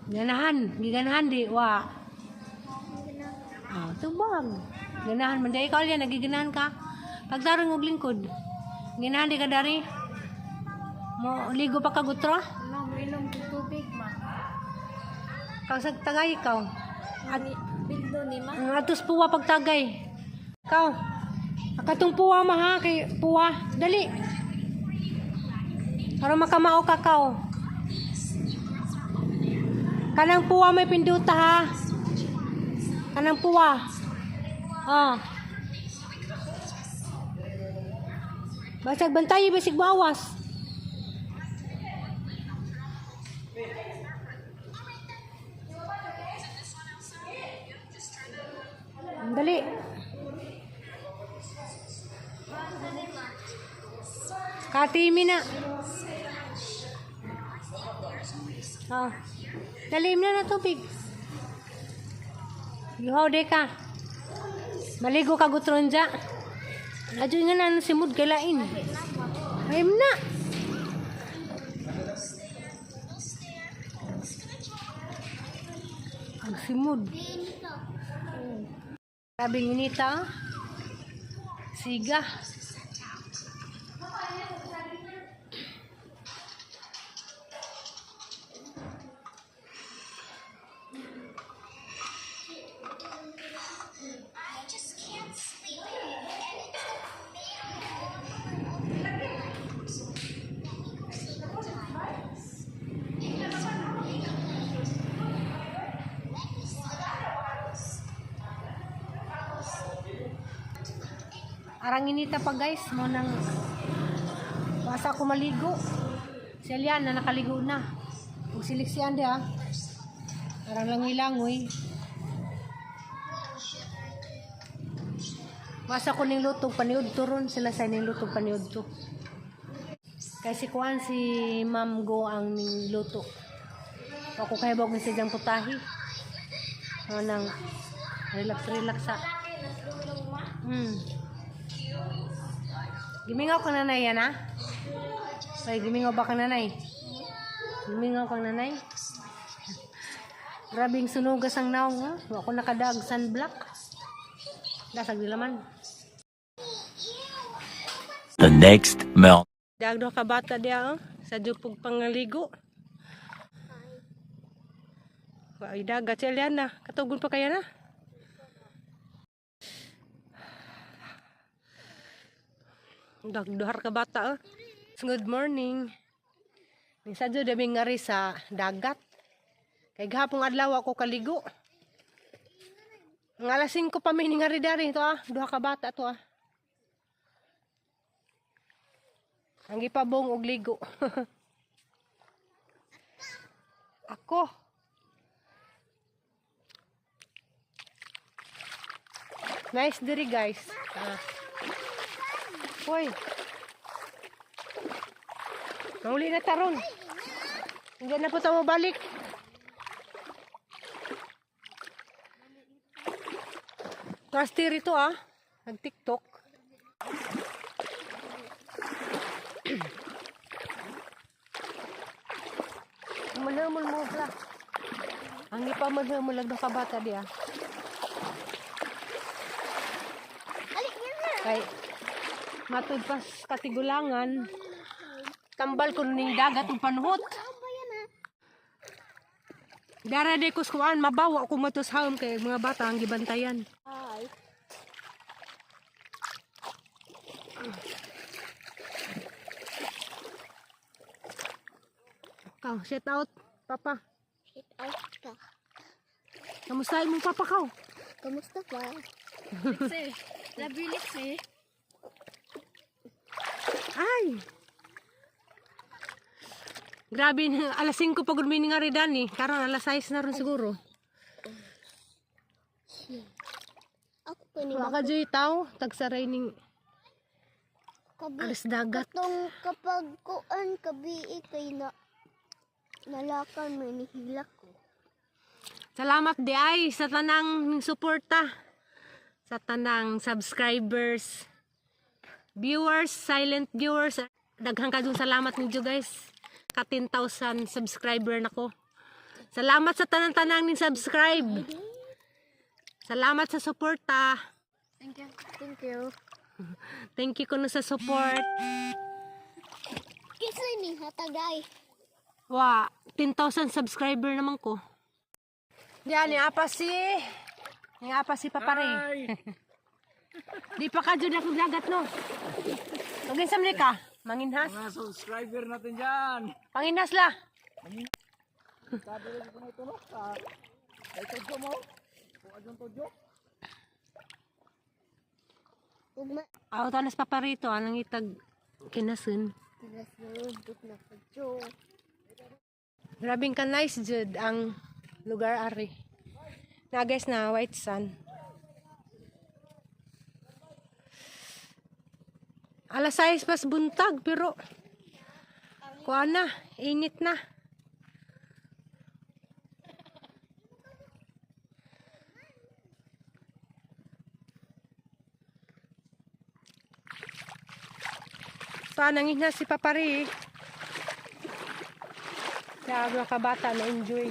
Ganahan, giganahan di wa. Ah, tubag. Ganahan man di ikaw yan, nagiganahan ka. Pagtarong og lingkod. Ganahan di ka dari. Mo ligo pa ka gutro? No, minom ko tubig ma. Kag sa tagay ikaw. At bildo ni ma. Ang atos puwa pagtagay. Ikaw. Akatong puwa ma ha kay puwa. Dali. Para makamao ka kaw. Kanang puwa may pinduta ha. Kanang puwa. Ah. Basag bantay basig bawas. Dali. Katimi na. Ah. Dali na na tubig. Yuhaw de ka. Maligo ka gutron dya. Adyo nga na simud kay lain. Ayim na. Ang simud. Sabing inita. Ah. Siga. I just can't sleep. And it's the middle of the night. Let me go see what time it is. It's really late. Let me see. Arang inita pa, guys, mo nang basta ako maligo. Si Aliana nakaligo na. Ug silik si Ande ah. Arang langoy-langoy. Basta ko ning lutong paniud to ron sila sa ning lutong paniud to. Kay si Kuan, si Ma'am Go ang ning luto. Ako kay bog ni siya putahi. Mo nang relax relax sa. Gimingaw ka nanay yan, ha? Ay, gimingaw ba ka nanay? Gimingaw ka nanay? Grabing sunugas ang naong, ha? Wa ko nakadag sunblock. Dasag dilaman. The next morning. Dag do ka bata diya, oh. Sa jupog pangaligo. Ay, dagat si Eliana. Katugon pa kaya na? Dagduhar ka bata, oh. Good morning. Minsan jud dami ngari sa dagat. Kay gahapon adlaw ako kaligo. Ang alas 5 pa mi ngari dari to ah. Duha ka bata to ah. Ang gipabong og ligo. Ako. Nice diri, guys. Ah. Hoy. Mahuli na taron. Hindi na po tayo balik. Trusty rito ah. Nag-TikTok. Mulhamol mo pala. Ang ipamalhamol lang ng kabata di ah. Kay matud pas katigulangan, tambal ko ning dagat ug panuhot. Dara de kus kuan mabawa ko matos haom kay mga bata ang gibantayan. Hi. Kaw, shout out papa. Shout out ka. Kamusta imong papa kaw? Kamusta ka? Liksi. Labi liksi. Ay. Grabe, alas 5 pa gud mi nga ri Dani. Karon alas 6 na ron siguro. Ako pa ni Wa ka joy taw, tagsaray ning Kabi. alas dagat. Katong kapag kuan kabi kay na nalakan may nihilak ko. Salamat di ay sa tanang suporta. Sa tanang subscribers, viewers, silent viewers. Daghang kayong salamat ninyo, guys. Ka 10,000 subscriber na ko. Salamat sa tanan-tanang ning subscribe. Salamat sa suporta. Thank you. Thank you. Thank you kuno sa support. Kinsa ni hatagay? Wa, 10,000 subscriber naman ko. Yan, ni apa si ni apa si Papare. Di pa ka jud ako dagat no. Ug unsa man ka? Manginhas. Mga subscriber natin dyan. Panginhas la. Sabi rin ko na ito, no? Sa kay Todyo mo. Kung adyon Todyo. Ugma. Aw tanas paparito anang itag kinasun. Tinasudot na kadyo. Grabing ka nice jud ang lugar ari. Na guys na white sun. Alas 6 pas buntag pero kuan na, init na. Panangin na si Papari. Kaya mga kabata na enjoy.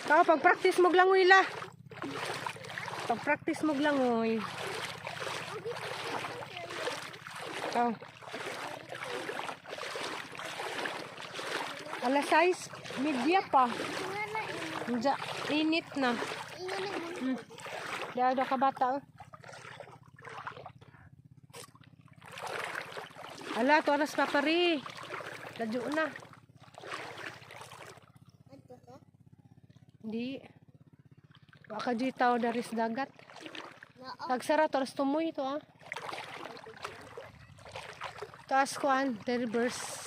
Kao, pag-practice mo langoy la. Pag-practice mo langoy. Kao. Alas 6:30 pa. Diya, init na. Diya daw kabata. Oh. Ala, to aras pa pari. Ladyo na. Hindi. Waka di tao dari sa dagat. Tagsara, to aras tumoy ito ah. Taas kuan, reverse.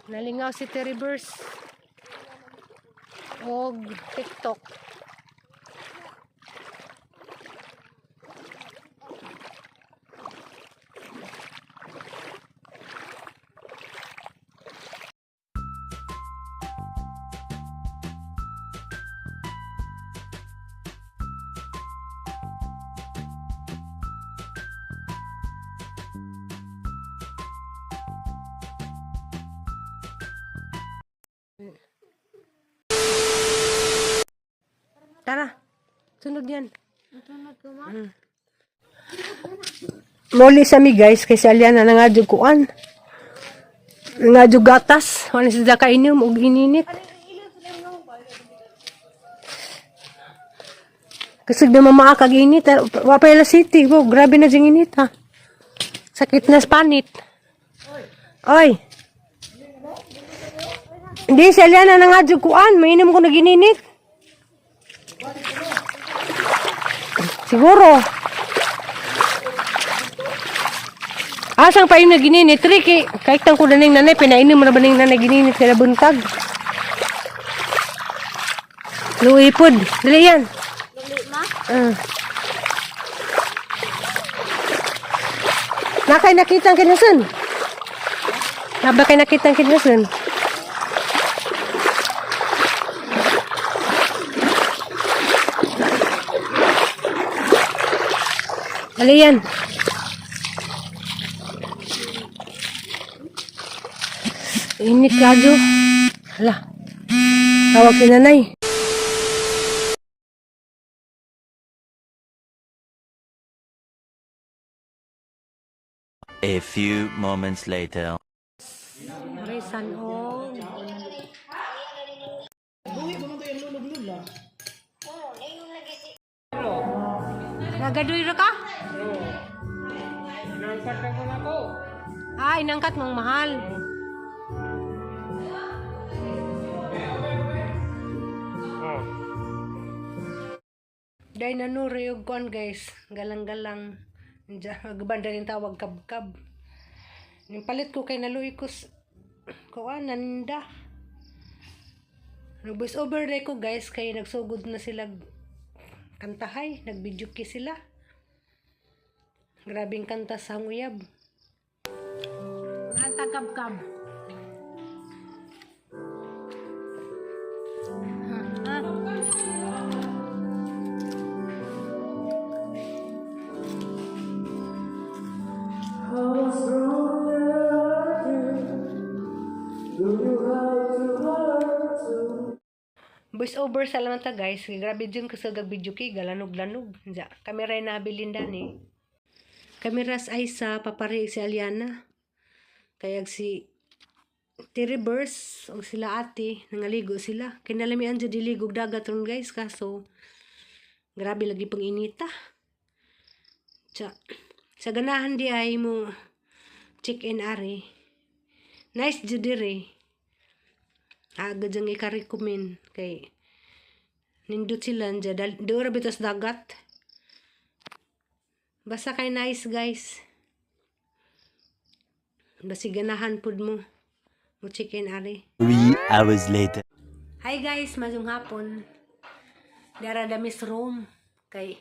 Nalingaw si Terry Burst. Og TikTok. Tara. Sunod yan. Sunod ko ma. Moli sa mi guys kay si Aliana na nga jud kuan. Nga jud gatas, wala sila kainom og ininit. Kasi di mama kag init, wa pa ila city, wow, grabe na jing init ha. Sakit na sa panit. Oy. Hindi si Aliana na nga jud kuan, mainom ko nagininit. Siguro. Asang pa yung nagininit, Ricky? Kahit tang ko na ning nanay, pinainom mo na ba ning nanay gininit sila buntag? Luipod. Dali yan. Dali ma. Ah. Nakay nakita ang kinasun. Naba kay nakita ang kinasun. Dali yan. Init kadyo. Hala. Tawag si nanay. A few moments later. Resan og. Nagaduy ra ka? Inangkat na ko na ko. Ah, inangkat mong mahal. Oh. Day na nuri og kuan guys, galang-galang. Diyan banda rin tawag kabkab. Ning palit ko kay naluoy ko kuan nanda. Nag voice over day ko guys kay nagsugod na sila kantahay, nag-video sila. Grabing kanta sa nguyab. Kanta kabkab. Ha, ha. I was wrong again. Do you have to hurt to? Voice over sa laman ta, guys. Grabe dyan kasi video kay galanog-lanog. Diya, kamera na nabilin ni. Kameras ay sa papari si Aliana. Kaya si Terry Burst o sila ate, nangaligo sila. Kinalamian dyan diligog dagat ron, guys, kaso grabe lagi pang inita. Tsa, sa ganahan di ay mo check in ari. Nice jud diri. Aga diyang ika-recommend kay nindot sila dyan. Doon ra bitos dagat. Basta kay nice, guys. Basi ganahan pud mo. Mo check in ari. 3 hours later. Hi guys, maayong hapon. Dara damis room kay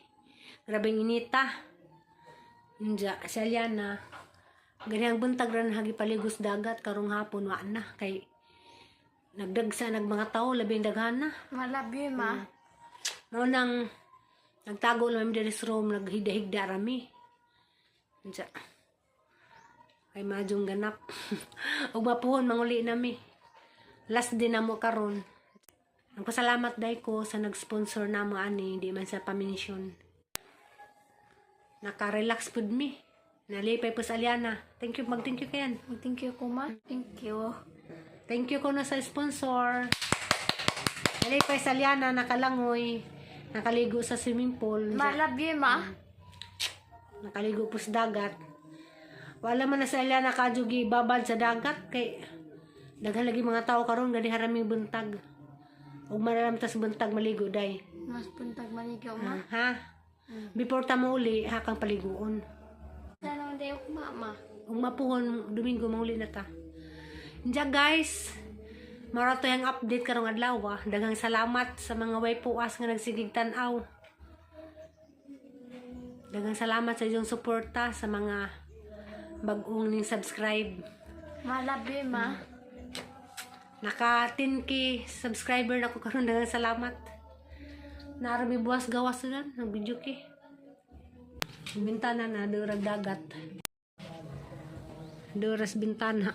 grabeng inita. Inja, si Aliana. Ganihang buntag ran hagi paligos dagat, karong hapon wa na kay nagdagsa nag mga tao, labing daghan na. Ma, love you, ma. Mao nang nagtago lang mi diri sa room, naghigda-higda rami. Inja. Kay madyong ganap. Ug mapuhon manguli nami. Last din namo karon. Nagpasalamat dai ko sa nag-sponsor namo ani, di man sa pa-mention. Naka-relax pud mi. Nalipay po sa Aliana. Thank you, mag-thank you kayan. Thank you ko, ma. Thank you. Thank you ko na sa sponsor. Nalipay sa Aliana, nakalangoy. Nakaligo sa swimming pool. Ma, love you, ma. Nakaligo po sa dagat. Wala man na sa Aliana kajugi babad sa dagat kay daghan lagi mga tao karon gani haraming buntag. Ug mararam tas buntag maligo day. Mas buntag maligo, ma. Ha? Before ta mauli, hakang paliguon. Sana naman tayo ma, ma. Ug mapuhon Domingo mauli na ta. Diya guys, marato yung update karong adlaw ah. Daghang salamat sa mga way puas nga nagsigig tan-aw. Daghang salamat sa inyong suporta sa mga bag-ong ning subscribe. Ma, love you, ma. Naka 10K subscriber na ko karon, daghang salamat. Naarami buwas gawas na nag video ke. Bintana na durag dagat. Duras bintana.